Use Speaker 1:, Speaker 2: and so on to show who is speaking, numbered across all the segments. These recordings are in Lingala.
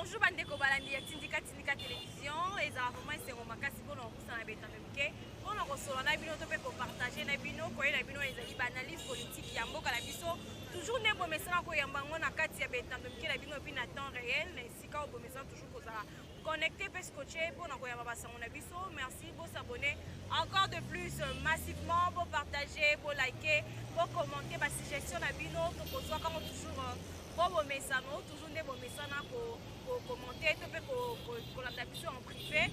Speaker 1: Bonjour bandeko balandi ya Tindika Tindika Télévision, ezala vraiment esengo makasi mpona kopusana betando mike mpona kosolola na bino to mpe kopartage na bino koyela bino ezali baanalyse politique ya mboka na biso toujours nde bomesana koyamba yango na kati ya betando mike na bino epuis na temps réel na esika oyo bomesana toujours kozala connecté mpe scotché mpona koyamba basango na biso. Merci, bosabonne encore de plus massivement, bopartage, bolike, bocommente basuggestion na bino, tokozwaka yango toujours po bomesano toujours nde bomesana kokommente to mpe kolanda biso en privé.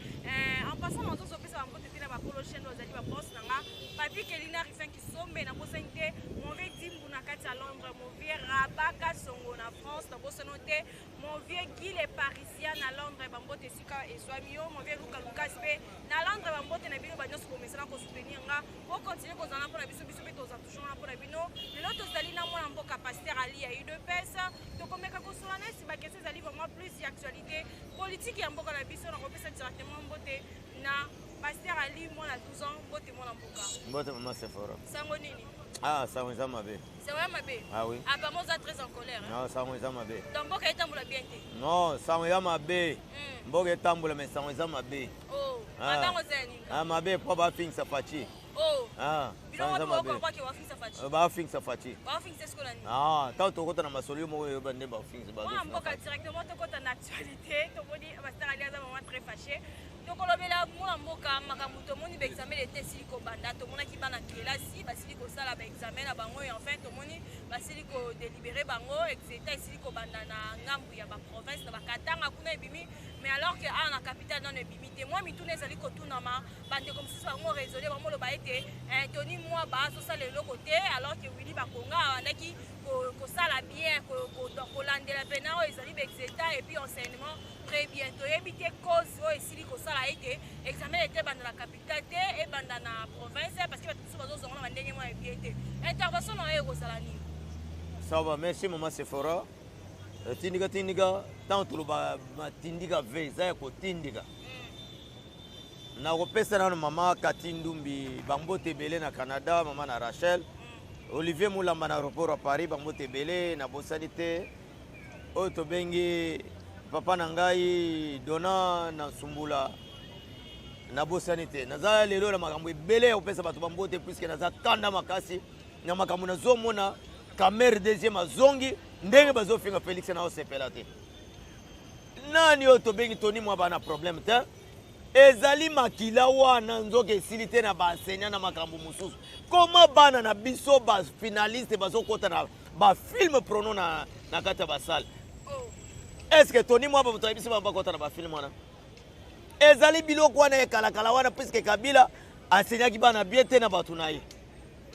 Speaker 1: En passant, nazozopesa bambote te na bakolo chaîne oyo azali babos na nga Papi Kelina Rifin Kisombe, nabosani te mon vieux Dimbu na kati ya Londres, mon vieux Rabaka Songo na France, nabosani te mon vieux Guy le Parisien na Londres, bambote esika ezwami yo, mon vieux Luka Lukas mpe na Londres, bambote na bino banyonso bomesana kosoutenir nga, bokontinue kozala mpona biso, biso mpe toza toujours wana mpona bino. Lelo tozali na mwana mboka Pasteur Ali ya UDPS, tokomeka kosola na esi bakestion ezali vraiment plus ya actualité politique ya mboka na biso. Nakopesa directement mbote na Pasteur Ali mwana 12 ans, mbote mwana mboka.
Speaker 2: Mbote mama Sephora.
Speaker 1: Sango nini?
Speaker 2: Ah, sango eza mabe.
Speaker 1: Sango ya mabe?
Speaker 2: Ah oui.
Speaker 1: Apparemment oza très en colère.
Speaker 2: Hein? Non, sango eza mabe.
Speaker 1: Donc mboka etambola bien te?
Speaker 2: Non, sango ya mabe. Mboka etambola mais sango eza mabe.
Speaker 1: Oh, ah. Mabango eza ya nini?
Speaker 2: Ah, mabe po bafingisa Fatshi.
Speaker 1: Oh.
Speaker 2: Ah,
Speaker 1: sango eza mabe.
Speaker 2: Bafingisa Fatshi.
Speaker 1: Bafingisa sikoyo na nini?
Speaker 2: Ah, ntango tokota na masolo yo moko oyeba nde bafingisa.
Speaker 1: Mwana mboka, directement tokota na actualité, tomoni Pasteur Ali aza vraiment très fâché. Tokolobela mwana mboka makambo tomoni baexamen ete esili kobanda, tomonaki bana kelasi basili kosala baexamen na bango, et enfin tomoni basili kodélibere bango, exeta esili kobanda na ngambu ya baprovince na bakatanga kuna ebimi, mais alors que awa na capitale nano ebimi te. Mwa mituna ezali kotunama, bandeko mosusu bango raisonne, bamoloba ete Tony Mwaba azosala eloko te alors que Willy Bakonga abandaki kosala bien, kolandela mpena oyo ezali baexeta et puis enseignement très bien. Toyebi te cause oyo esili kosala ete examen ete ebanda na capitale te, ebanda na province, parce que bato mosusu bazozonga na bandenge mwa ebie te. Intervention na yo ekozala nini?
Speaker 2: Ça va, merci mama Sephora. Tindika tindika, ntango toloba matindika ve eza ya kotindika. Nakopesa nano mama Kati Ndumbi bambote ebele na Canada, mama na Rachel, Olivier Mulamba na aéroport ya Paris, bambote ebele. Nabosani te oyo tobengi papa na ngai Dona na Nsumbula, nabosani te. Naza lelo na makambo ebele ya kopesa bato bambote puisque naza kanda makasi na makambo nazomona. Kamerhe deuxième azongi, ndenge bazofinga Félix na osepela te. Nani oyo tobengi Tony Mwaba na problème te, ezali makila wana nzoka esili te na baenseignant na makambo mosusu. Koma bana na biso bafinaliste bazokɔta na bafilme prono na kati ya basale. Est ce que Tony Mwaba moto ayebisi bango bakɔta na bafilme wana? Ezali biloko wana ekalakala wana, puisque Kabila enseignaki bana bien te na bato na ye.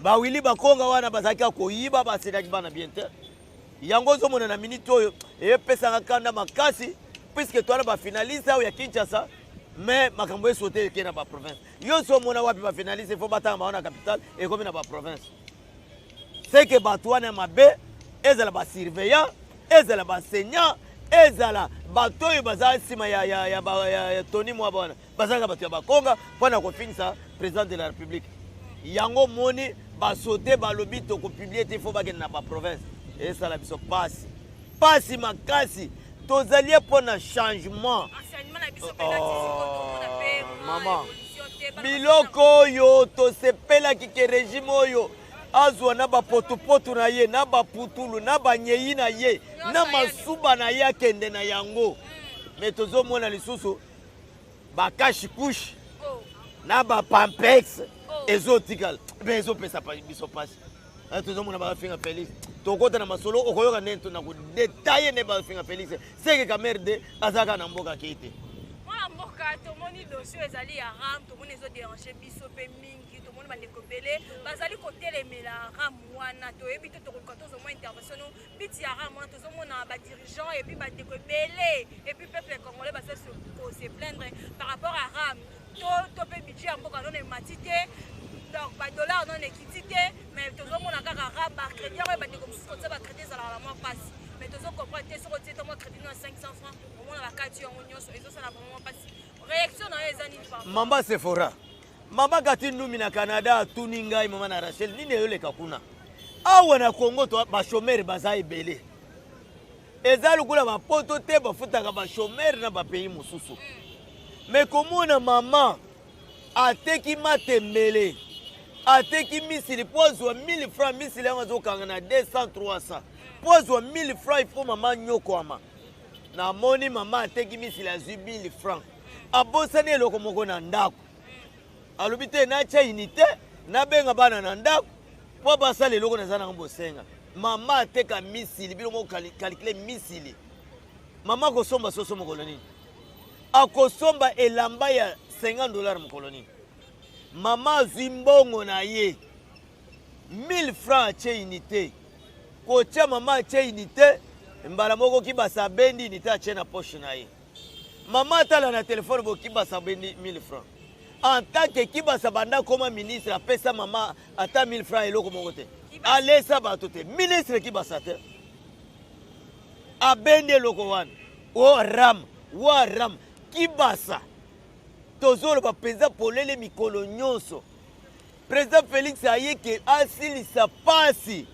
Speaker 2: Bawili Bakonga wana bazalaki koyiba, baenseignaki bana bien te. Yango ozomona na minute oyo eyepesaka kanda makasi, puisque towana bafinaliste awa ya Kinshasa, mais makambo esote eke na baprovince. Yo so omona wapi bafinaliste ifo batanga bango na capitale, ekomi na baprovince? Seke bato wana ya mabe, ezala basurveillant, ezala baenseignant, ezala bato oyo baza nsima ya Tony Mwaba wana, bazalaka bato ya Bakonga mpona kofingisa président de la République. Yango moni basote balobi tokopublie te, fo bakende na baprovince. Esala biso pasi, pasi makasi. Tozali mpo na changement. Mama, biloko oyo tosepelaki ke régime oyo azwa na bapotupotu na ye, na baputulu, na banyei na ye, na masuba na ye, akende na yango. Me tozomona lisusu bakashi kushe na bapampex ezotikala mpe ezopesa biso mpasi. Tozomona bafinga Félix, tokota na masolo, okoyoka ndenge na kodetaille nde bafinga Félix. Seke Kamerhe de azalaka na mboka akei te.
Speaker 1: Mwana mboka, tomoni dossier ezali ya RAM, tomoni ezoderange biso mpe mingi, tomoni bandeko ebele bazali kotelemela RAM wana. Toyebi te, tokoluka tozwa mwa intervention no biti ya RAM wana. Tozomona badirigeant et puis bandeko ebele et puis peuple congolais baza kose plaindre par rapport à RAM to mpe budget ya mboka nono emati te, donc badollar nono ekiti te, mais tozomona kaka RAM bacrédit yango. Bandeko mosusu kotia bacrédit ezalaka na mwa mpasi, mais tozocomprendre te soki otie to mwa crédit no ya 500 francs, omona bakati yango nyonso, ezosala vraiment mpasi. Réaction na yo eza nini?
Speaker 2: Mama Sephora, mama Kati Ndumi na Canada atuni ngai, mama na Rachel, nini eyoleka kuna awa na Congo? To bachômeurs baza ebele. Eza lokola bapoto te, bafutaka bachômeur na bapays mosusu. Me komona mama ateki matembele, ateki misili mpo azwa 1000 francs, misili yango azokanga na 200 300 mpo azwa 1000 francs, il faut mama nyokwama. Namoni mama ateki misili, azwi 1000 francs, abosani eloko moko na ndako, alobi te natya unité, nabenga bana na ndako mpo basala eloko naza nango bosenga. Mama ateka misili, bino moko calcule misili. Mama akosomba soso mokolo nini? Akosomba elamba ya 50 $ mokolo nini? Mama azwi mbongo na ye 1000 francs, atie unité. Kotia mama atie unité, mbala moko Kibasa abendi unité, atie na poche na ye. Mama atala na telefone bo Kibasa abendi 1000 francs. En tant que Kibasa banda koma ministre, apesa mama ata 1000 francs eloko moko te, alesa bato te. Ministre Kibasa te abendi eloko wana o ram wa ram. Kibasa, tozoloba mpenza polele mikolo nyonso, président Félix ayeke asilisa pasi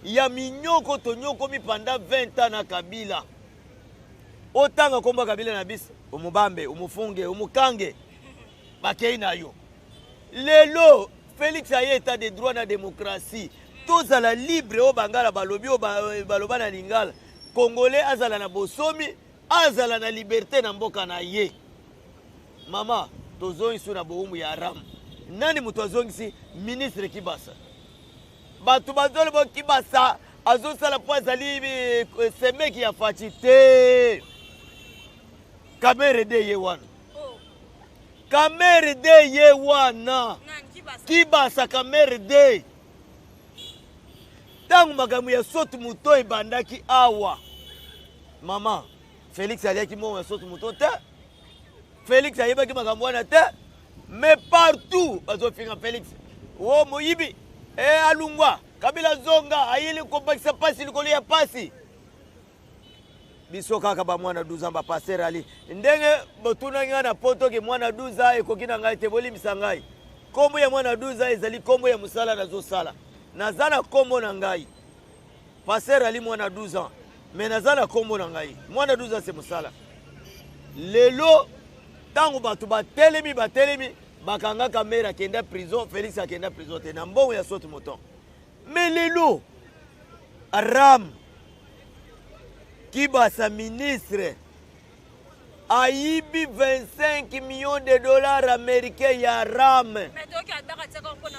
Speaker 2: ya minyoko tonyokomi pendant 20 ans na Kabila. Otanga komba Kabila na biso, omubambe, omufunge, omukange, bakei na yo. Lelo Félix aye, état de droit na démocratie, tozala libre. Oyo bangala balobi, oyo baloba na lingala, Congolais azala na bosomi, azala na liberté na mboka na ye. Mama, tozongisi na bowumbu ya ram. Nani moto azongisi? Ministre Kibasa. Bato bazoloba Kibasa azosala mpo azali semeki ya Fatshi te. Kamerhe de ye wana.
Speaker 1: Oh.
Speaker 2: Kamerhe de ye wana.
Speaker 1: Nani? Kibasa?
Speaker 2: Kibasa, Kamerhe de. Ntango makambo ya sotu moto ebandaki awa, mama, Félix aliaki mbongo ya sotu moto te, Félix ayebaki makambo wana te. Mais partout bazofinga Félix o moyibi, e alungwa, Kabila zonga, ayeli kobakisa pasi likolo ya pasi. Biso kaka bamwana 12 ans, bapasteur ali ndenge botunaki ngai na poto ke mwana 12 ans ekoki na ngai te. Bolimbisa ngai, nkombo ya mwana 12 ans ezali nkombo ya mosala nazosala. Naza na nkombo na ngai pasteur Ali mwana 12 ans, mais naza na nkombo na ngai mwana 12 ans, se mosala. Lelo ntango bato batelemi, batelemi, bakangaka mere, akenda prison. Félix akenda prison te na mbongo ya saute mouton. Mais lelo ram Kibasa ministre ayibi 25 millions de dollars américains ya ram.
Speaker 1: Mais toyoki adaka tiaka mpona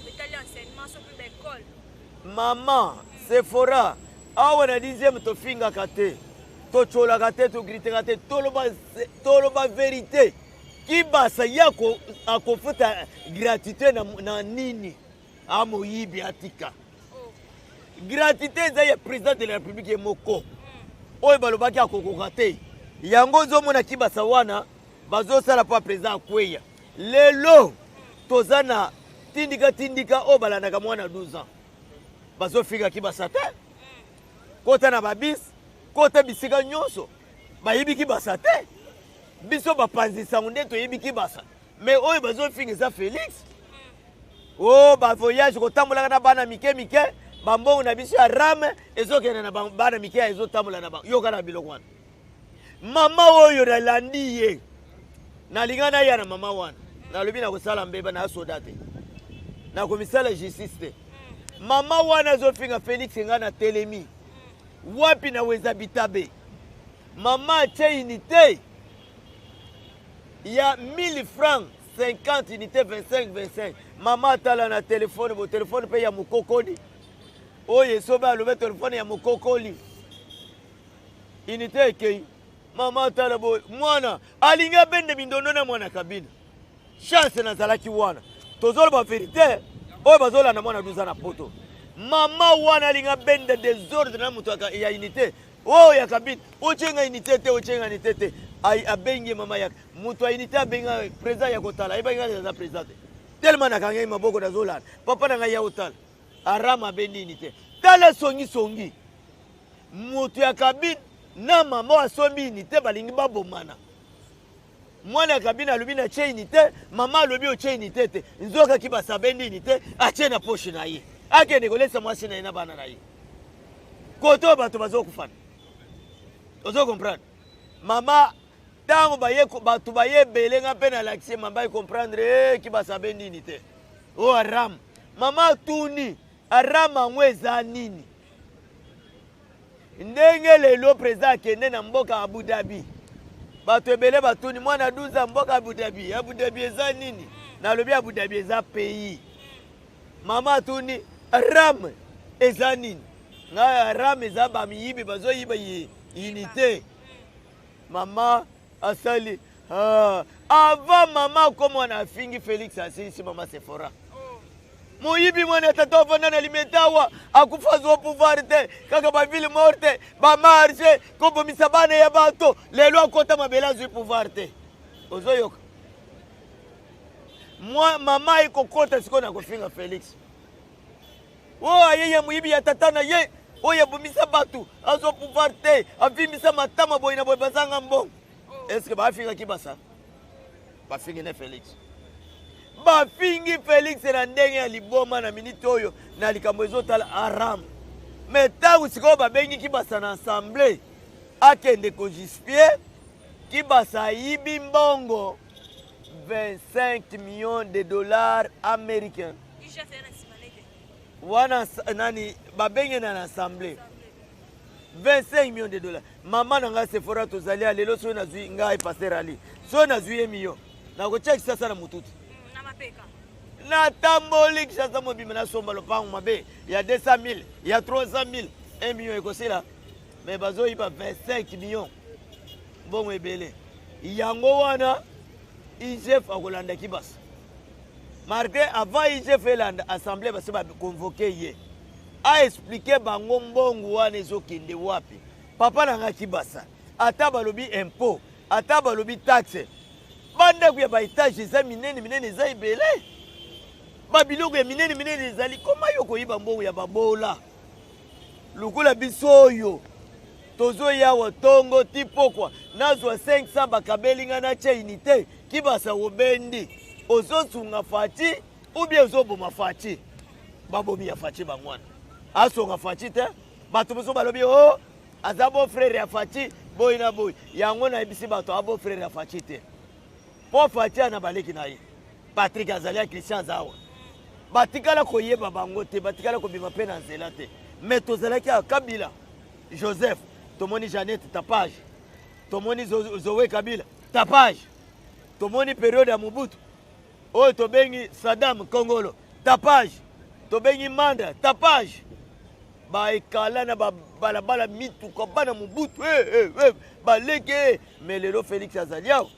Speaker 1: etali enseignement soki baécole.
Speaker 2: Mama Sephora, awa na dixième tofingaka te, totyolaka te, tokritikaka te, toloba, toloba vérité. Kibasa ye akofuta gratuité na nini? Amoyibi, atika.
Speaker 1: Oh.
Speaker 2: Gratuité eza ya président de la République ye moko oyo balobaki akokoka te. Yango ozomona Kibasa wana bazosala mpo président akweya. Lelo toza na tindika tindika oyo balandaka mwana 12 ans, bazofika Kibasa te. Kota na babisi, kota bisika nyonso, bayebi Kibasa te. Biso bapanzi sango nde toyebi Kibasa. Mais oyo bazofinga eza Félix o bavoyage kotambolaka na bana mike mike, bambongo na biso ya rame ezokende na bana mike, ezotambola na bango. Yoka na biloko wana. Mama oyo nalandi ye, nalinga naya na mama wana, nalobi nakosala mbeba na soda te, nakomisala justice te. Mama wana azofinga Félix, ngai natelemi wapi? Na weza bitabe. Mama atie unité ya 1000 francs, 50 unité, 25 25. Mama atala na telefone bo, telefone mpe ya mokokoli oyo esobe, alobe telefone ya mokokoli, unité ekei. Mama atala boye, mwana alingi abende mindondo na mwana kabine. Chance nazalaki wana. Tozoloba vérité oyo bazolanda mwana 12 na poto. Mama wana alingi abenda désordre na moto ya unité oyo ya kabine. Otyenga unité te, otyenga unité te. Abengi mama yaka, moto ya unité abenga président ya kotala. Ayebaki ngai aza président te, tellement nakangaki maboko, nazolanda papa na ngai ya kotala. Arama abendi unité. Tala songisongi, moto ya kabine na mama asombi unité balingi babomana. Mwana ya kabine alobi na tie unité, mama alobi otie unité te. Nzokaki basabendi unité, atie na poche na ye, akende kolesa mwasi na ye na bana na ye. Kote oyo bato bazokufana. Ozo comprendre? Mama ntango baye bato baye ebele nga mpe nalakisi ye mama ecomprendre e kibasa abe nini te o aram mama atuni aram yango eza nini ndenge lelo president akende na mboka Abu Dhabi bato ebele batuni mwana 12 ans mboka Abu Dhabi Abu Dhabi eza nini nalobi Abu Dhabi eza pays mama atuni ram eza nini ngai ram eza bamiyibi bazoyiba unité mama asali ah, avant mama akoma na afingi Felix asilisi mama Sephora moyibi mwana tata avanda na limete awa akufa azwa pouvoir te kaka baville morte bamarche kobomisa bana ya bato lelo akota mabele azwi pouvoir te ozoyoka mwa mama ekokota sikoyo na kofinga Felix oyo aye ya moyibi ya tata na ye oyo abomisa bato azwa pouvoir te avimbisa matama boye na boye bazanga mbongo estce bafingaki basa bafingi ne Felix bafingi Felix na ndenge ya liboma na minute oyo na likambo ezotala aram me ntango sikoyo babengi kibasa na assemblée akende kojustifie kibasa ayibi mbongo 25 millions de dollars américains wana nani babenge na assemblée 25 millions de dollars mama na ngai Sephora tozali ya lelo soki nazwi ngai pasteur Ali soki nazwi ye million nakotia kisasa na motutu natamboli kisasa mobima nasomba lopango mabe ya 200 000 ya 300 000 1 million ekosila me bazoyiba 25 millions mbongo ebele yango wana IGF akolanda kibasa malgré avant IGF elanda assemblée basi baconvoke ye aexplike bango mbongo wana ezokende wapi papa na ngai kibasa ata balobi impôt ata balobi taxe bandako ya baetage eza minene minene eza ebele babiloko ya minene minene ezali koma yo koyiba mbongo ya babola lokola biso oyo tozoyawa tongo ti pokwa nazwa 500 bakabeli ngai natya unité kibasa obendi ozosunga Fatshi ou bien ozoboma Fatshi babomi ya Fatshi bango wana asonga Fatshi te bato mosusu balobi o oh, aza beau frère ya Fatshi boyi na boyi yango nayebisi bato a beau frère ya Fatshi te mpo Fatshi ana baleki na ye Patrick azali ya Christian aza awa batikala koyeba bango te batikala kobima mpe na nzela te me tozalaki ya Kabila Joseph tomoni Jeannette tapage tomoni Zoe Kabila tapage tomoni periode ya Mobutu oyo tobengi Saddam Kongolo tapage tobengi Manda tapage baekala na babalabala mituka bana Mobutu hey, hey, hey, baleke me lelo Felix azali awa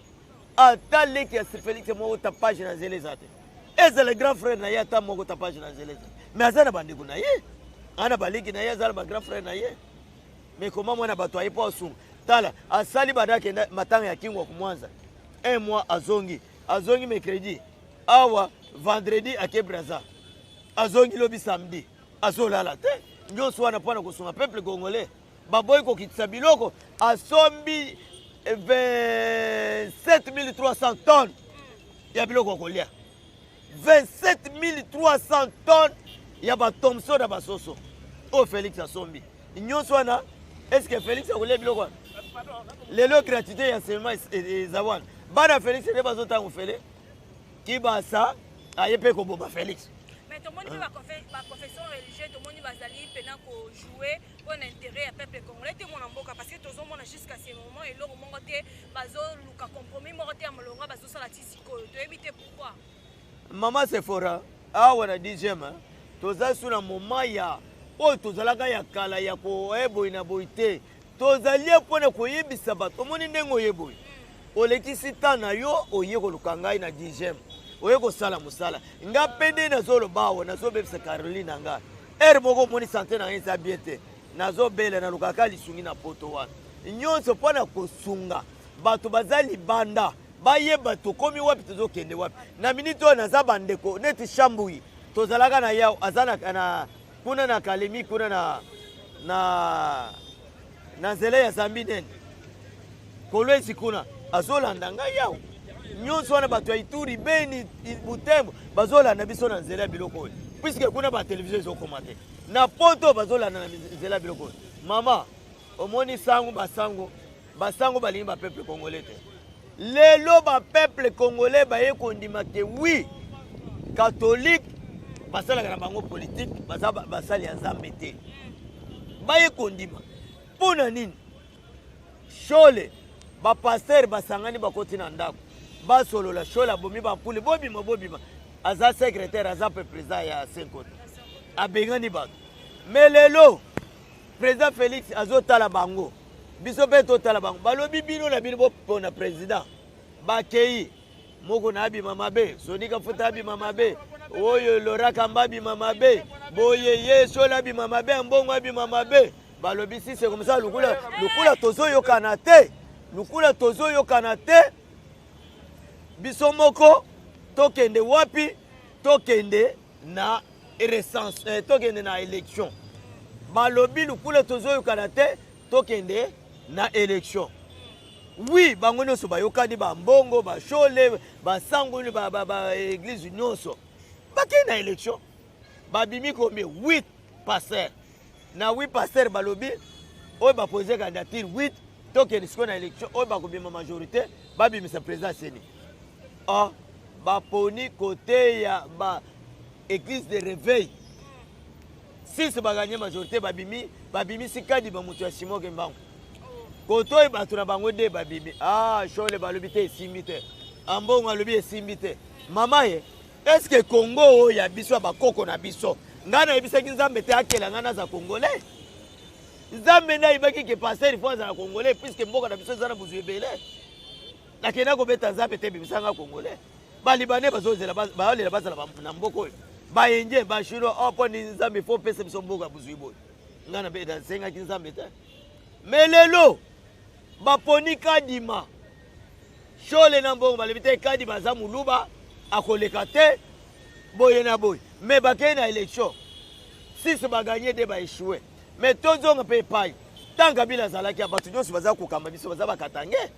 Speaker 2: ata leki ya Felix moko tapage na nzela eza te ezala grand frère na ye ata moko tapage na nzela eza me aza na bandeko na ye ana baleki na ye aza na bagrand frère na ye me koma mwana bato aye mpo asunga tala asali banda akenda matanga ya kingwa kumwanza un mois azongi azongi mercredi awa vendredi ake braza azongi lobi samedi azolala te nyonso wana mpo na kosunga peuple congolais baboyi kokitisa biloko asombi 27300 tonnes ya biloko ya kolia 27300 tonnes ya bathomson na basoso oyo Félix asombi nyonso wana est-ce Félix akolia biloko wana lelo gratuité ya enseignement eza wana bana Félix nde bazotanga ofele kibasa aye mpe koboma Félix
Speaker 1: mais tomoni mpe baconfession religieux tomoni bazali mpena kojouer mpo na intérêt ya peuple congolais te mwana mboka parce que tozomona jusqu'à ce moment eloko moko te bazoluka compromis moko te ya molongo bazosala ti sikoyo toyebi te pourquoi
Speaker 2: mama Sephora awa na 10e toza su na moment ya oyo tozalaka ya kala ya koyeboyi na boyi te tozali mpona koyebisa bato omoni ndenge oyeboyi olekisi temps na yo oye koluka ngai na 10e oye kosala mosala nga mpe nde nazoloba awa nazobebisa caroline na ngai heure moko omoni santé na ngai eza bien te nazobela nalukaka lisungi na poto wana nyonso mpo na kosunga bato baza libanda bayeba tokomi wapi tozokende wapi na minute oyo naza bandeko neti shambui tozalaka na yao aza na, na kuna na kalemi kuna na, na, na nzela ya zambi nene kolwezi kuna azolanda ngai yao nyonso wana bato ya ituri beni butembo bazolanda biso na nzela ya biloko oyo puisque kuna batelevizio ezokoma te na poto bazolanda na nzela ya biloko oyo mama. Omoni sango, basango, basango balingi bapeuple congolais te. Lelo bapeuple congolais baye kondima ke oui, catholique basalaka na bango politique, baza basali ya Nzambe te. Baye kondima mpo na nini? Shole bapasteur basangani, bakoti na ndako, basolola. Shole abomi bampule, bobima, bobima. Aza secrétaire, aza mpe président ya Senkote, abengani bato. Mais lelo président Félix azotala bango, biso mpe totala bango. Balobi bino na bino bopona président. Bakei moko na abima mabe, Sonika Futa abima mabe, oyo Lora Kamba abima mabe, boye ye Shole abima mabe, Ambongo abima mabe. Balobi si c'est comme ça, lukula lukula tozoyokana te, lukula tozoyokana te, biso moko tokende wapi? Tokende na recense, tokende na élection. Balobi lukula tozoyokana te, tokende na élection. Oui, bango nyonso bayokani, bambongo, bashole, basango, baéglise nyonso bakei na élection. Babimi combien? 8 pasteur. Na 8 pasteur, balobi oyo bapose candidature 8, tokende sikoyo na élection. Oyo bakobima majorité, babimisa président CENI. Ah, baponi kote ya ba église de réveil 6, baganye majorité, babimi, babimisi Kadima, moto ya Simon Kimbangu. Kote oyo bato na bango nde babimi. Ah, Shole balobi te, esimbi te. Ambongo alobi esimbi te. Mama ye, est-ce Congo oyo ya biso, ya bakoko na biso? Ngai nayebisaki Nzambe te akela ngai naza Congolais. Nzambe nde ayebaki ke pasteur il faut azala Congolais, puisque mboka na biso eza na bozwi ebele. Nakenda kobeta Nzambe te bimisanga Congolais. Balibanais bazozela, baolela bazala na mboka oyo, baindien, bachinois. O mpo ni Nzambe faut opesa biso mboka ya bozwi boye? Ngai nasengaki Nzambe te. Mais lelo baponi Kadima. Shole na mbongo balobi te, Kadima aza moluba, akoleka te, boye na boye. Mais bakei na élection, 6 baganye, 2 baéchoué. Mais tozonga mpe epai tant Kabila azalaki ya bato nyonso baza kokamba biso, baza bakatangais,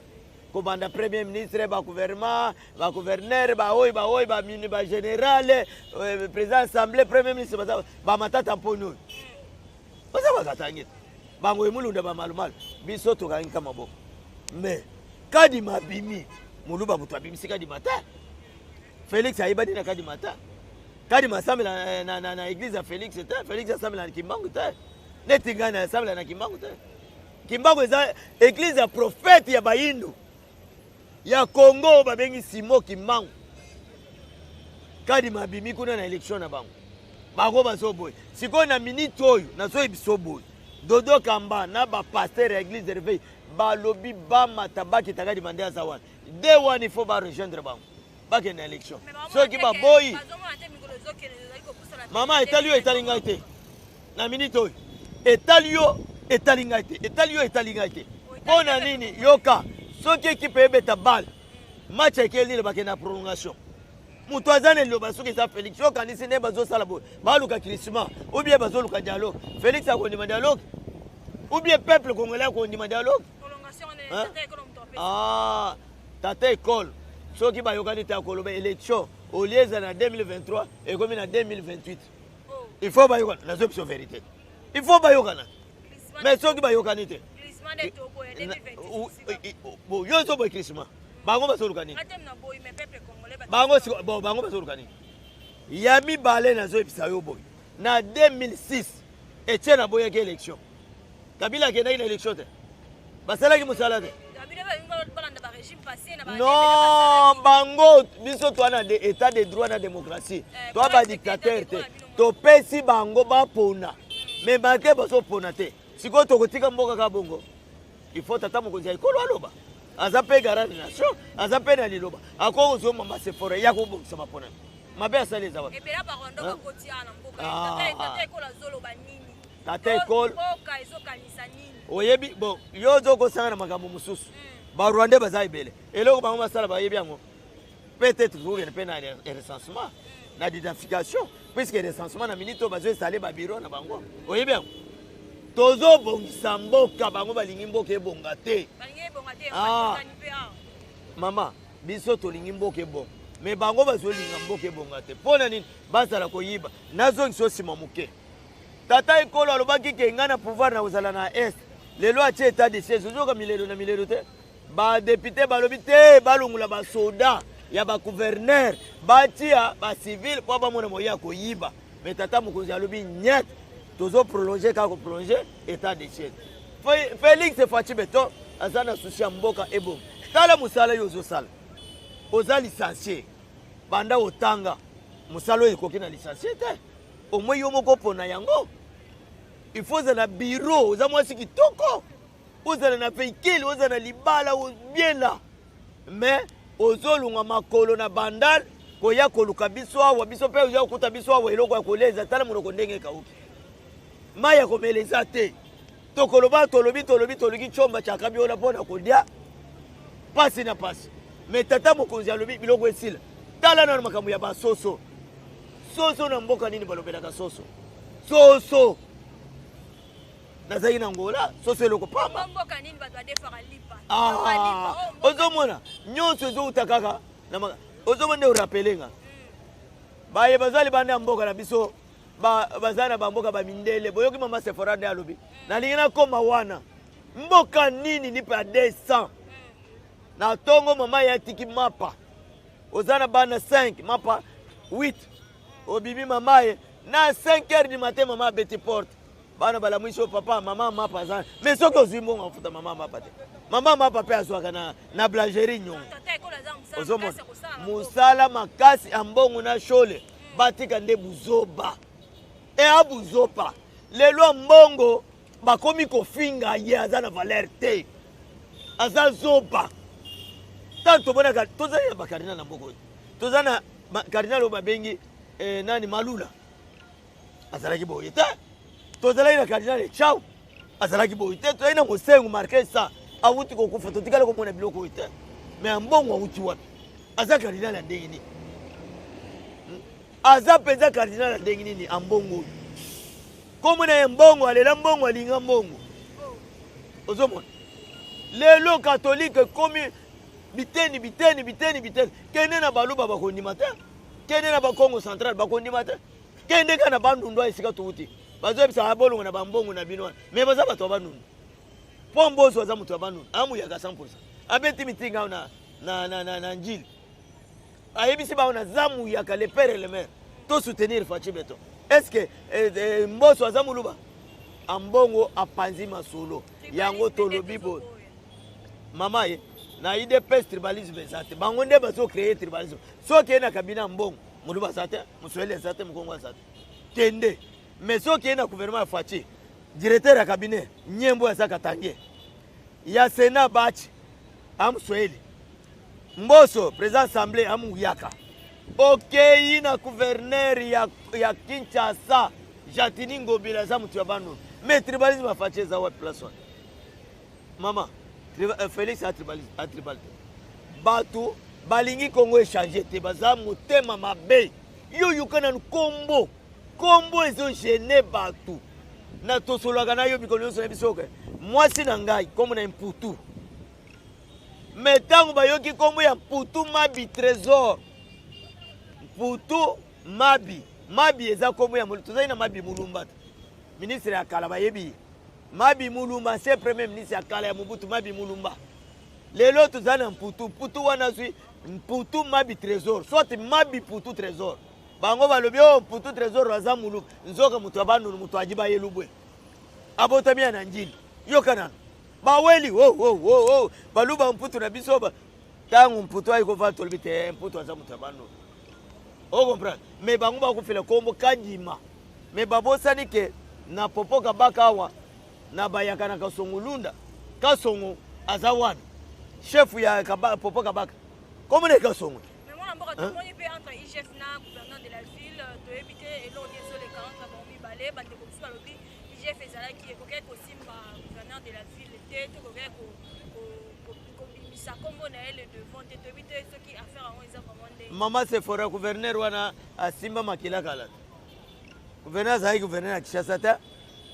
Speaker 2: kobanda premier ministre, bagouvernement, bagouverneur, baoyo baoyo, bamini, bagénéral, président assemblée, premier ministre, baza bamatata mponi oyo baza bakatangais, bango emulunda bamalumalu. Biso tokangi ka maboko. Mais Kadima abimi moluba, moto abimisi Kadima te. Félix ayebani na Kadima te. Kadima asambela na église ya Félix te. Félix asambela na Kimbangu te, neti ngai na asambela na Kimbangu te. Kimbangu eza église ya prophète ya Bayindu ya Congo oyo babengi Simo Kimbangu. Kadima abimi kuna na élection na bango, bango bazoboye. Sikoyo na minute oyo nazoyebisa boye, Dodo Kamba na bapasteur ya église de réveil balobi bamata, bakita, Kadima nde aza wana de wana, il faut barejoindre bango, bakende na élection. Soki baboyi, mama, etali yo, etali ngai te. Na minute oyo etali yo, etali ngai te, etali yo, etali ngai te. Mpo na nini? Yoka, soki ekipe ebeta balle, match ekeli nini, bakende na prolongation, moto aza na liloba soki eza Félix. Yokanisi nde bazosala boye, baluka glissement ou bien bazoluka dialogue. Félix akondima dialogue ou bien peuple congolais akondima dialogue? Ah, tata école, soki bayokani te, akoloba élection olie eza na 2023, ekomi na 2028. Il faut bayokana. Nazo biso vérité, il faut bayokana. Mais soki bayokani te, yo ozoboya glissement, bango bazoluka nini? Bango, bon, bango bazoluka nini? Ya mibale, nazoyebisa yo boye, na 2006 Etienne aboyaki élection. Kabila akendaki na élection te, basalaki mosala te. Non, bango, biso toa na état de droit, na démocratie, toa badictateur te. Topesi bango bapona, mais bake bazopona te. Sikoyo tokotika mboka kaka bongo? Il faut tata mokonzi ya ekolo aloba, aza mpe garant de nation, aza mpe na liloba, akoki kozoma masefore ya kobongisa maponami. Mabe asali eza wapi? Tata ekolo, oyebi, bon, yo ozokosanga na makambo mosusu. Barwandais baza ebele, eloko bango basala bayebi yango. Peut-être tokokende mpe na recensement, na identification, puisque recensement na minute oyo bazoinstalle babureau na bango, oyebi yango. Tozobongisa mboka, bango balingi mboka ebonga te. Ah. Mama, biso tolingi mboka ebonga, mais bango bazolinga mboka ebonga te. Mpo na nini bazala koyiba? Nazongisa nsima moke. Tata ekolo alobaki ke ngai na pouvoir na kozala na est. Lelo atie état de siège, ozoyoka milelo na milelo te. Badepute balobi te balongola basoda ya bagouverneur, batia bacivile mpo bamona moye ya koyiba. Mais tata mokonzi alobi niet, tozoprolonge kaka koprolonge état de siège. Félix Fatshi Beton aza na souci ya mboka ebonga. Tala mosala yo ozosala, oza licencié, banda otanga mosala oyo ekoki na licencié te, omoi yo moko opona yango. Il faut ozala na bureau, oza mwasi kitoko, ozala na véhicule, ozala na libala bien là, mais ozolunga makolo na Bandal koya koluka biso awa. Biso mpe oya kokuta biso awa, eloko ya kolia eza, tala monoko ndenge ekauki, mai ya komela eza te. Tokoloba, tolobi, tolobi, toluki comba chakabi wana mpona kolia, pasi na pasi. Mais tata mokonzi alobi biloko esila. Tala nano makambo ya basoso. Soso na mboka nini balobelaka soso? Soso nazalaki na Ngola, soso eloko pamba.
Speaker 1: Mboka nini bato badefaka lipa?
Speaker 2: Ah, ozomona nyonso ezowuta kaka ozomona nde orapele nga baye baza libanda ya mboka na biso, baza na bamboka bamindele. Boyoki mama Sefora nde alobi, nalingi nakóma wana. Mboka nini lipa ya 200 na ntongo? Mama ye atiki mapa, oza na bana 5, mapa 8, obimi mama ye na 5 heures du matin, mama abeti porte, bana balamwisi yo: "Papa, mama mapa aza." Mais soki ozwi mbongo afuta mama mapa te, mama mapa mpe azwaka na boulangerie nyongo. Ozomona mosala makasi ya mbongo na shole. Batika nde buzoba e abuzopa. Lelo ya mbongo bakomi kofinga ye, aza na valeur te, aza zoba. Ntango tomonaka tozali na bacardinal na mboka oyo, toza na cardinal oyo babengi nani, Malula, azalaki boye te. Tozalaki na cardinal Echau, azalaki boye te. Tozalaki na Mosengo Marke sa awuti kokufa, totikali komona biloko oyo te. Mais mbongo awuti wapi? Aza cardinal ya ndenge nini? Aza mpenza cardinal ya ndenge nini? Ambongo oyo kombo na ye mbongo, alela mbongo, alinga mbongo. Ozomona lelo katolike ekomi biteni biteni biteni biteni. Kende na Baluba, bakondima te. Kende na Bakongo Central, bakondima te. Kende kaka na Bandundu, esika touti, bazoyebisaka bolongo na bambongo na bino wana. Mais baza bato ya Bandundu, mpo Mboso aza moto ya Bandundu, amuyaka 100. Abeti mitinga awo na Njili, ayebisi bango naza muyaka, le père et le mère, to soutenir Fatshi Beton. Est ce que Mboso aza moluba? Ambongo apanzi masolo yango. Tolobi boye, mama ye na UDPS, tribalisme eza te. Bango nde bazocréer tribalisme. Soki ye na cabinet ya mbongo, moluba aza te, moswahili aza te, mokongo aza te, kende. Mais soki ye na gouvernement ya Fatshi, directeur ya cabinet Nyembo aza katangais, ya Sénat Bachi amuswahili, Mboso président assemblée amuyaka. Okei na gouverneur ya Kinshasa, Gentiny Ngobila aza moto ya Bandundu. Mais tribalisme ya Fatshi eza wapi place wana? Mama, Félix atribal te. Bato balingi Kongo échange te, baza motema mabe. Yo yoka nanu kombo, kombo ezogêner bato. Na tosololaka na yo mikolo nyonso na biso ke mwasi na ngai kombo na Mputu. Mais ntango bayoki nkombo ya Mputu Mabi Trésor, Mputu Mabi, Mabi eza nkombo ya, tozali na Mabi Mulumba te, ministre ya kala, bayebi ye. Mabi Mulumba, ancien premier ministre ya kala ya Mobutu, Mabi Mulumba. Lelo tozali na Mputu. Mputu wana azwi Mputu Mabi Trésor, soit Mabi Mputu Trésor. Bango balobi oyo, oh, Mputu Trésor aza mulu, nzoka moto ya Bandundu, moto aji bayelubwe, abotami ya na Njili. Yoka nano baweli oh, oh, oh, oh. Baluba Mputu na biso. Ntango Mputu ayi kovanda, tolobi te Mputu aza moto ya Bandundu, ocomprendre? Mais bango bakofela kombo Kadima, mais babosani ke na popo kabaka awa na bayaka na Kasongo Lunda, Kasongo aza wana chef ya kaba, popo kabaka kombo na Kasongo.
Speaker 1: Mais mwana mboka, tomoni mpe entre IGF na gouverneur de la ville, toyebi te eloko nini ezoleka entre bango mibale. Bandeko mosusu balobi IGF ezalaki ekokaki kosimba gouverneur de la ville te, to ekokaki kobimisa nkombo na ye le devant te. Toyebi te soki affaire yango eza vraiment ndenge.
Speaker 2: Mama Sefora, gouverneur wana asimba makila kala te. Gouverneur azalaki gouverneur ya Kinshasa te,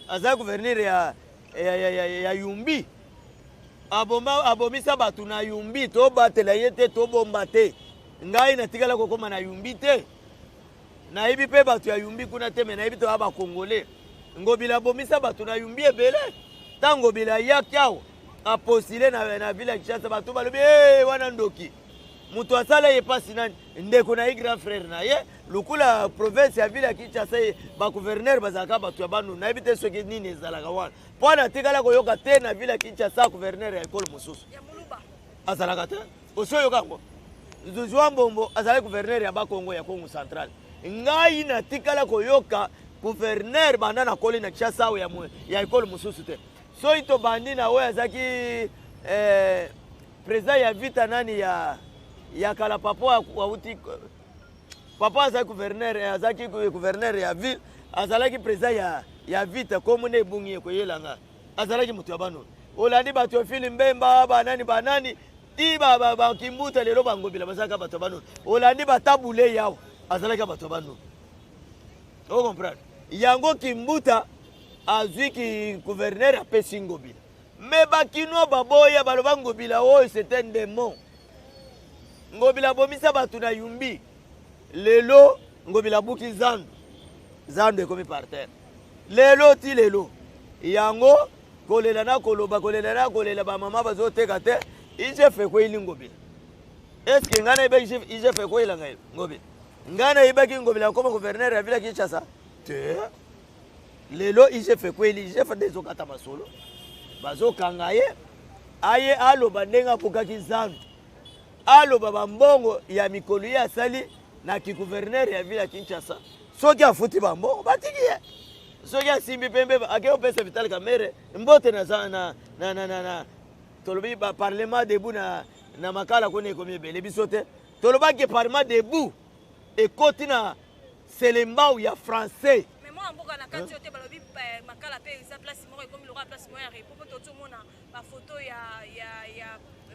Speaker 2: azalaki gouverneur ya Yumbi. Aboma, abomisa bato na Yumbi. Tobatela ye te, tobomba te. Ngai natikala kokóma na Yumbi te, nayebi mpe bato ya Yumbi kuna te, mais nayebi toya bacongolais. Ngobila abomisa bato na Yumbi ebele. Ntango Ngobila ayaki awa apostile na ville ya Kinshasa, bato balobi hey, wana ndoki. Moto asala ye mpasi nani? Ndeko na ye, grand frère na ye. Lokola province ya ville ya Kinshasa, bagouverneur bazalaka bato ya Bandundu, nayebi te soki nini ezalaka wana, mpo wana atikala koyoka te na ville ya Kinshasa gouverneur ya ekolo mosusu azalaka te. Osi oyoka yango? Nzuzi wa Mbombo azalaki gouverneur ya Bakongo ya Kongo Central. Ngai natikala koyoka gouverneur banda nakoli na Kinshasa awa ya ekolo mosusu te. Soki tobandi na oyo azalaki président ya Vita nani ya kala, papa auti, papa azalaki gouverneur, azalaki gouverneur ya ville, azalaki président ya Vita, kombo nde ebungi ekoyelanga, azalaki moto ya Bandundu. Olandi bato ya Fili Mbemba, banani banani ti bakimbuta, lelo bangobila bazalaka bato ya Bandundu. Olandi batabule yawo, azalaki bato ya Bandundu. Ocomprendre yango? Kimbuta azwi ki gouverneur, apesi Ngobila, mais bakinois baboya, baloba Ngobila oyo c'est un démon. Ngobila abomisa bato na Yumbi. Lelo Ngobila abuki zandu, zandu ekomi par terre lelo ti lelo. Yango kolela na koloba, kolela na kolela, bamama bazoteka te. IGF ekweyili Ngobila. Est-ce ngai nayebaki IGF ekweyela ngai Ngobila? Ngai nayebaki Ngobila akoma gouverneur ya ville ya Kinshasa te. Lelo IGF ekweli, IGF nde ezokata masolo, bazokanga ye. Aye aloba ndenge abukaki zandu, aloba bambongo ya mikolo ye asali na kigouverneur ya ville ya Kinshasa. Soki afuti bambongo, batiki ye. Soki asimbi pembe, ake opesa Vital Kamerhe mbote na tolobi baparlement debout na Makala kuna ekomi ebele. Biso te tolobaki parlement debout ekoti na Selembao ya français.
Speaker 1: Mais mwana mboka, na kati oyo te, balobi Makala mpe eza place moko ekomi lokola place moko ya repos, mpo tozomona bafoto ya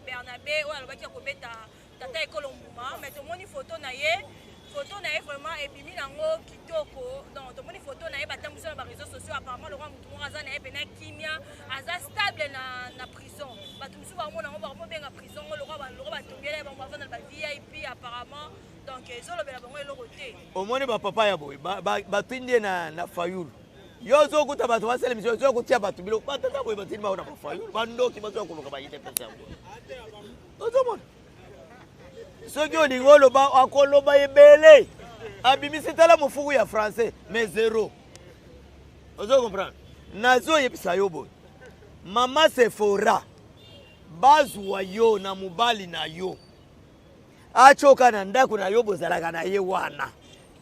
Speaker 1: Bernabe oyo alobaki ya kobeta tata ekolo mbuma, mais tomoni photo na ye vraiment ebimi nango kitoko. Donc tomoni photo na ye batambwisi na baréseaux sociaux, apparemment lokola motu moko aza na ye pena kimia, aza stable na prison. Bato mosusu bamona yango, bakomobenga prison ngo lokola batongela ye bango bavanda na ba VIP apparemment. Donc ezolobela bango eloko te.
Speaker 2: Omoni bapapa ya boye, batindi ye na Fayulu. Yo ozokuta bato basala émission, ozoya kotia bato biloko. Batata boye batindi bango na bafayulu, bandoki bazoya koluka bayite pesa yango. Ozomona, soki olingi oloba, akoloba ebele, abimisi tala mofuku ya français, mais zéro. Ozo comprendre? Nazoyebisa yo boye, mama Sephora, bazwa yo na mobali na yo, atyoka na ndako na yo, bozalaka na ye wana,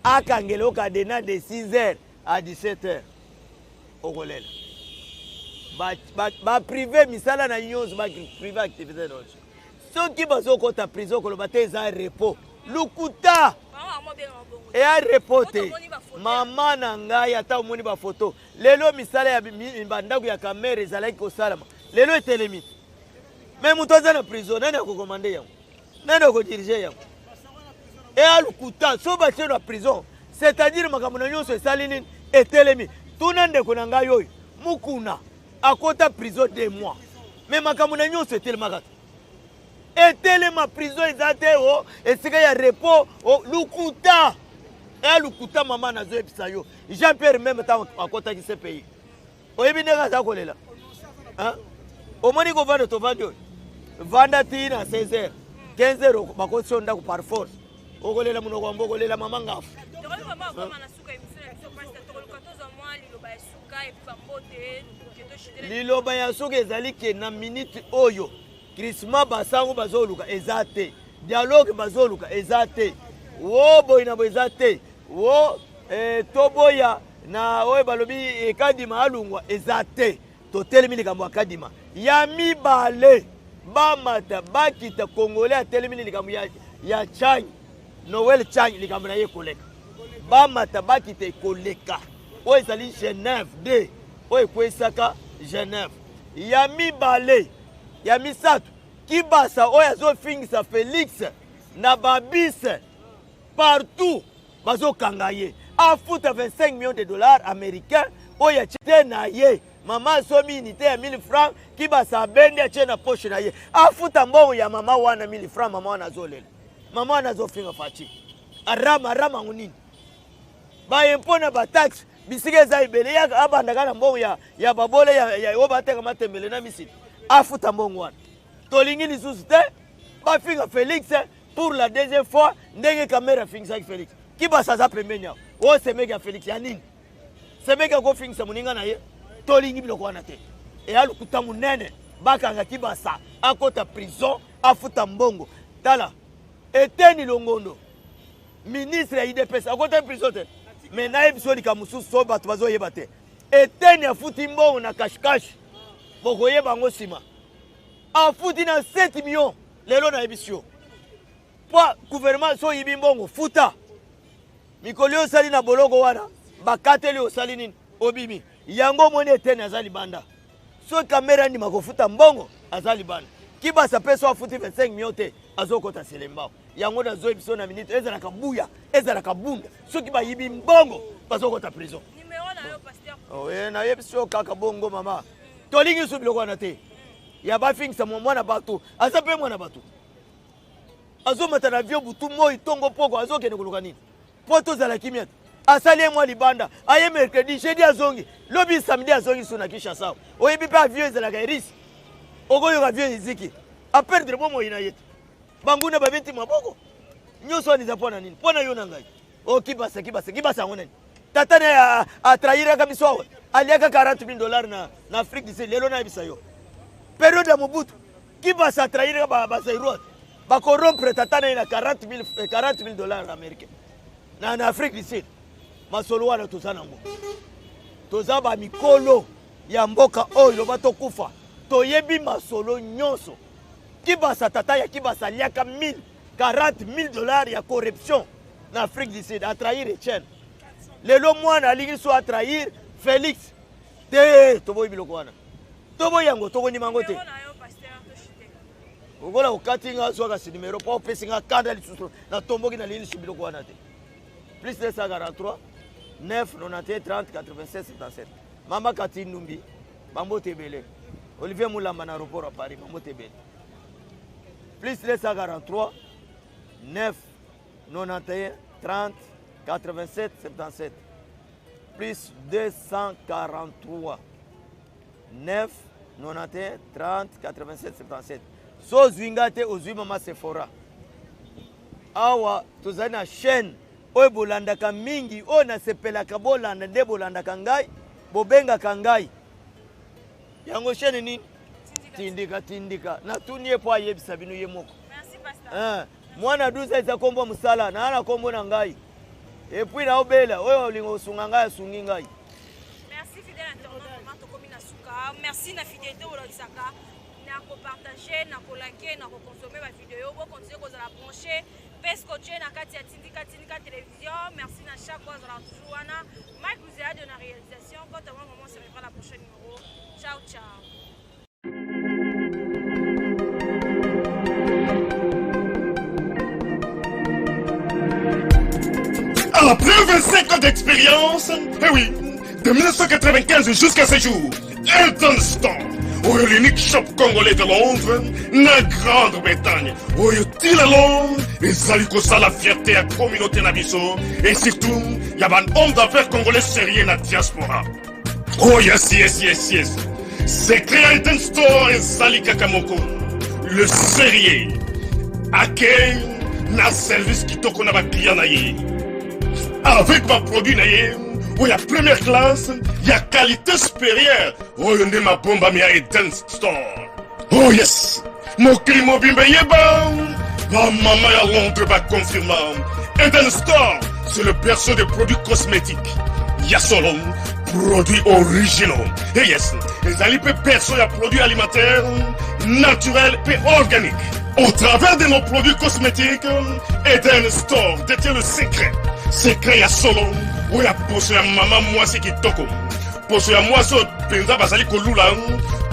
Speaker 2: akangela yo cadenas de 6 heures à 17 heures, okolela. Baprive misala na nyonso, baprive activité nyonso. Soki bazokɔta prison, koloba te eza repos, lukuta, eya repos te. Mama na ngai, ata omoni bafoto lelo, misala ya bandako ya Kamerhe ezalaki kosalama, lelo etelemi. Mais moto aza na prison, nani akokomande yango? Nani akodirige yango? Eya lukuta. So batie na prison, c'est-à-dire makambo na nyonso esali nini? Etelemi. Tuna ndeko na ngai oyo Mukuna, akota prison 2 mois, mais makambo na nyonso etelemaka te, etelema. Prison eza te o esika ya repos o, lukuta, eya lukuta. Mama, nazoyebisa yo, Jean Pierre même ntango akotaki CPI, oyebi ndenge aza kolela? Omoni kovanda, tovandi oyo, vanda ti na 16 heures, 15 heures, bakotisi yo ndako par force, okolela monoko yango, okolela mama ngafu.
Speaker 1: Tokoki vraiment okoma na suka émission na biso, pasteur. Tokoluka tozwa mwa liloba ya suka et puis bambote ke toshitela.
Speaker 2: Liloba ya suka ezali ke na minute oyo, Christmas basango bazoluka eza te, dialogue bazoluka eza te, wo boye na boye eza te, wo toboya na oyo balobi ekadima alungwa eza te. Totelemi likambo ya Kadima. Ya mibale, bamata bakita, Congolais atelemi likambo ya Tshiani, Noël Tshiani, likambo na ye ekoleka. Bamata bakita, ekoleka. Oyo ezali Genève 2 oyo ekweyisaka Genève. Ya mibale, ya misato, Kibasa oyo azofingisa Félix na babise partout, bazokanga ye, afuta 25 millions de dollars américains oyo atie te na ye. Mama asomi unité ya 1000 francs, Kibasa abendi, atie na poche na ye. Afuta mbongo ya mama wana 1000 francs. Mama wana azolela, mama wana azofinga Fatshi, arama arama yango nini? Baimpôts na bataxe. Bisika eza ebele ya abandaka na mbongo ya, ya babole ya, ya oyo bateka matembele na misili afuta mbongo wana. Tolingi lisusu te bafinga Felix pour la deuxième fois ndenge Kamerhe afingisaki Felix. Kibasa aza pembeni awa. Oyo semeki ya Felix ya nini? Semeki akofingisa moninga na ye. Tolingi biloko wana te. Eya lokuta monene. Bakanga Kibasa akota prison afuta mbongo. Tala Eteni Longondo ministre ya UDPS akota prison te. Mais nayebi biso likambo mosusu so bato bazoyeba te. Eteni afuti mbongo na cash cash. Bokoyeba yango nsima. Afuti na 7 millions lelo nayebisi yo. Po gouvernement so oyibi mbongo futa. Mikolo yo osali na boloko wana bakateli osali nini obimi. Yango omoni Eteni aza libanda. Soki Kamerhe andima kofuta mbongo aza libanda. Kibasa pe so afuti 25 millions te azokota Selembao. Yango nazoyi biso na minute ezalaka buya ezalaka bunda soki bayibi mbongo bazokota prison.
Speaker 1: Numero na yo pasteur.
Speaker 2: Oh, eh, nayebisi yo kaka bongo mama. Tolingi su biloko wana te. Ya bafingisa mwana bato aza mpe mwana bato azomata na avion butu moi tongo poko azokende koluka nini mpo tozala kimia te asali ye mwa libanda aye mercredi jeudi azongi lobi samedi azongi su na kinshasa oyebi mpe avion ezalaka erisi okoyoka avion eziki aperdre bomoi na ye te banguna babeti maboko nyonso wana eza mpo na nini mpo na yo na ngai o kibasa kibasa kibasa yango nani tata na ye atrahiraka biso awa aliaka 40 000 dollars na, na afrique du sud lelo nayebisa yo periode ya mobutu kibasa atrahiraka bazairois bakorompre tata na ye na 40 000 dollars américain na, na afrique du sud masolo wana toza nango toza bamikolo ya mboka oyo loba tokufa toyebi masolo nyonso kibasa tata ya kibasa aliaka 1000 40 000 dollars ya corruption na Afrique du Sud atrahir Etienne lelo mwana alingi so atrahir Felix te toboyi biloko wana toboyi yango tokondima yango te okola okati nga azwaka si numero mpo opesi nga kanda lisusu natomboki nalingi lisusu biloko wana te plus 243 9 91 30 87 77 mama kati ndumbi bambote ebele Olivier Mulamba na aéroport ya Paris bambote ebele plus 243 9 91 30 87 77 plus 243 9 91 30 87 77 so ozwi nga te ozwi mama Sephora awa tozali na chaîne oyo bolandaka mingi oyo nasepelaka bolanda nde bolandaka ngai bobengaka ngai yango chaîne nini tindika tindika natuni ye mpo ayebisa bino ye moko mwana 12 eza kombo mosala naa na kombo na ngai epuis naobela oyo olinga kosunga ngai asungi ngai
Speaker 1: merci fidèle internaute vraiment tokomi na suka merci na fidélité olakisaka na kopartage na kolake na kokonsome bavideo bokontinue kozala branche mpe scotche na kati ya tindika tindika télévision merci na chaque oyo azalaka toujours wana mike luzeado na réalisation quant à moi maman se revoit la prochaine numéro ciao ciao.
Speaker 3: Après 25 ans d'expérience, eh oui, de 1995 jusqu'à ce jour, Elton Store, oyo l'unique shop congolais de Londres, na Grande-Bretagne, oyo ti lelo ezali kosala fierté ya communauté na biso et surtout ya ba hommes d'affaires congolais sérieux na diaspora. Oh yes, yes, yes, yes. Secret ya Elton Store ezali kaka moko. Le sérieux. Accueil na service kitoko na ba client na ye. Avec ba produit na ye oyo ya première classe ya qualité supérieure oyo nde mabombami ya Eden Store. Oh yes, mokili mobimba eyeba bamama ya Londres baconfirma Eden Store, c'est le berceau des produits cosmétiques ya solo, produits originaux. Et yes, ezali mpe berceau ya produits alimentaires naturels et organiques. Au travers de nos produits cosmétiques, Eden Store détient le secret. Secret ya solo, oyo ya poso ya mama mwasi kitoko. Poso ya mwasi oyo mpenza bazali kolula,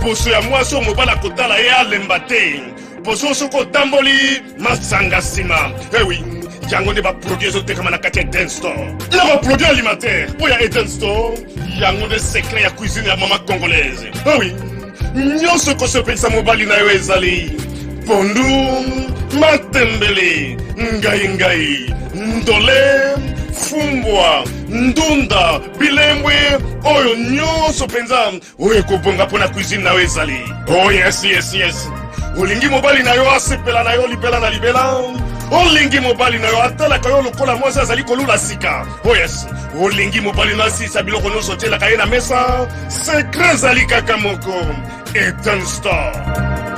Speaker 3: poso ya mwasi oyo mobali akotala ye alemba te, poso soki otamboli masanga nsima. Eh oui, yango nde baproduit ezotekama na kati ya Eden Store. Na baproduit alimentaire oyo ya Eden Store, yango nde secret ya cuisine ya mama congolaise. Eh oui, nyonso ekosepelisa mobali na yo ezali pondu, matembele, ngai ngai, ndole, Fumbwa, ndunda, bilembwe, oyo nyonso mpenza oyo ekobonga mpo na cuisine na yo ezali. Oh yes, yes, yes. Olingi mobali na yo asepela na yo libela na libela? Olingi mobali na yo atalaka yo lokola mwasi azali kolula sika? Oh yes. Olingi mobali na asilisa biloko nyonso otielaka ye na mesa? Secret ezali kaka moko. Eden Store.